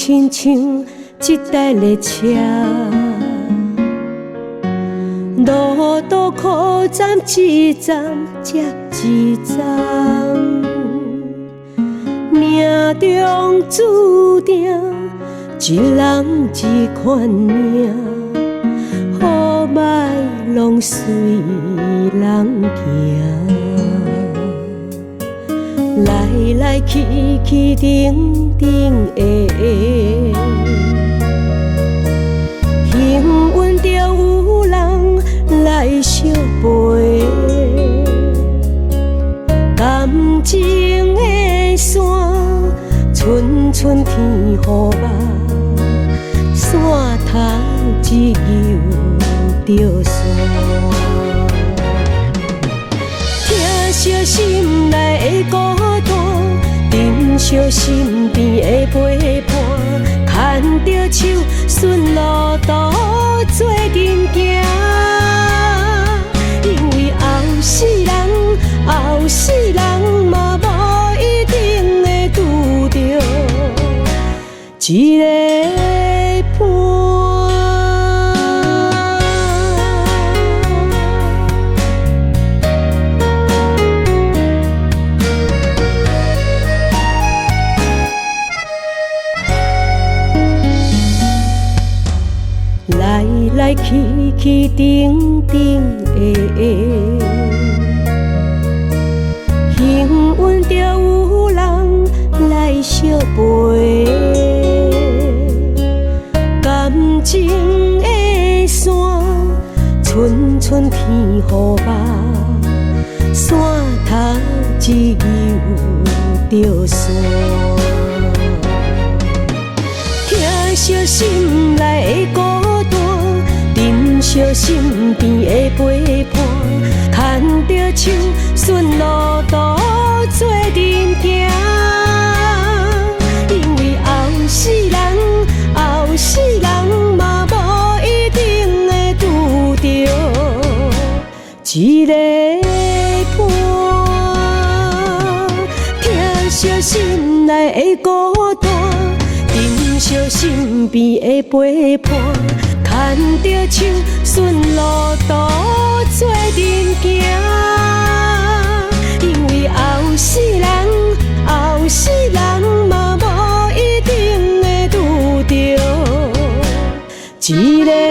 親像這台列車，路途苦站一站接一站，命中注定一人一款命，好䆀攏隨人行。來來去去，等等下下，幸運著有人來相陪，感情的線，賰賰天雨目，線頭一搝就散。疼惜心內的孤單，珍惜身邊的陪伴，牽著手順路途做陣行。因為後世人，後世人嘛無一定會拄著一个伴。來來去去，等等下下，幸運著有人來相陪，感情的線，賰賰天雨目，線頭一搝就散。疼惜心內的孤單，珍惜身邊的陪伴，牽著手順路途做陣行。因為後世人，後世人嘛無一定會拄著一个伴。疼惜心內的孤單，珍惜身邊的陪伴，牽著手順路途做陣行。因為後世人，後世人嘛無一定會拄著一个。